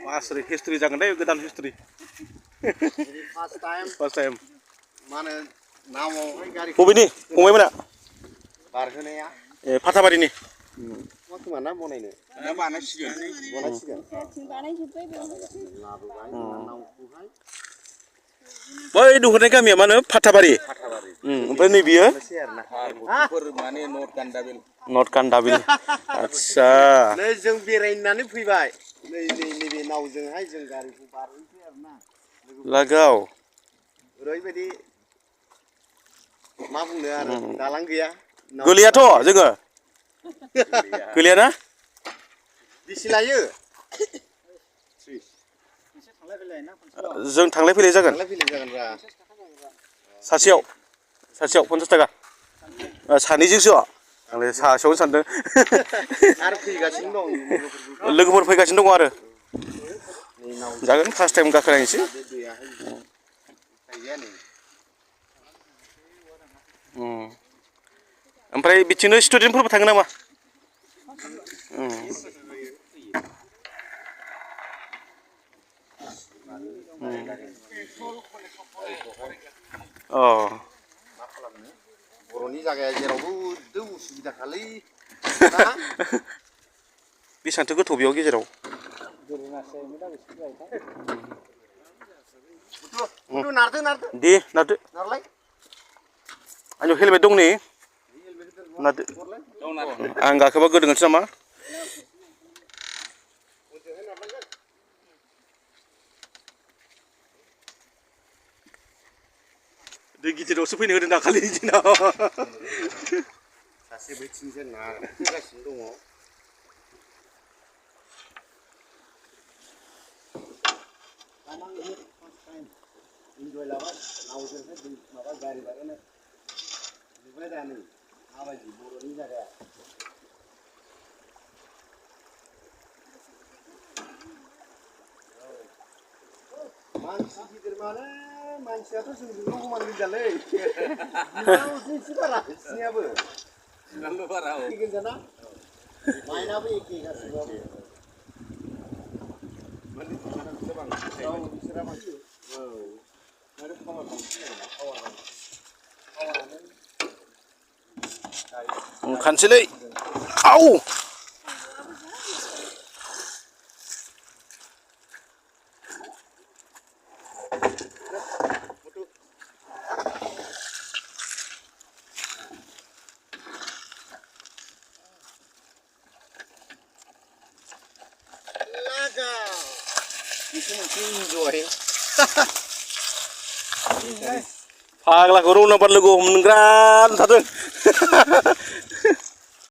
आसरि history जागोन दे गोदान history first time माने नावआवहाय गारि बबेनि फंबायमोना बारहोनाया ए फाथाबारिनि मा खोमा ना बनायनो दा बानायसिगोन बानायजोब्बाय लाबोबाय नावखौहाय बै नुहुरनाय गामिया मा होनो फाथाबारि ओमफ्राय नै बियो माने नर्थ कान्दाबिल आदसा नै जों बेरायनानै फैबाय नैबे नावजोंहाय जों गारिखौ बारहैसै आरोना लागाव ओरैबायदि मा बुंनो आरो दालां गैया गोलैयाथ' जोङो गोलैयाना बेसे लायो जों थांलाय फैलाय जागोन सासेयाव 50 थाखा सानैजोंसो आंलाय सासेयावनो सानदों आरो फैगासिनो दं लोगोफोर फैगासिनो दङ आरो जागोन फार्स्ट टाइम गाखोनायसै ओमफ्राय बिथिंनो स्टुडेन्टफोरबो थाङो नामा अ मा खालामनो बर'नि जायगाया जेरावबो उसुबिदा खालै बेसांथो गोथौ बेयाव गेजेराव दे नारदो आंनियाव हेलमेट दं नै नारदो आं गाखोबा गोदोगोनसो नामा दै गिदिरावसो फैनो होदों दाखालि दिनाव सासे बैथिंसो नारखोगासिनो दङ इन्जय लाबाय नावजोंहाय दै माबा गारि बारहोनो नुबाय दा नै माबायदि बर'नि जायगाया मानसि गिदिर माने मानसियाथ' जोंजोंल' समान गोजालै एसे बारा बिसिनियाबो एखे गोजाना माइनाबो एखे गासिबाबो माने बिसोरा बांसिन आरो पावार बांसिन ओंखारसैलै आउ फाग्लाखौ रौनाबाद लोगो हमनो बिराद थादों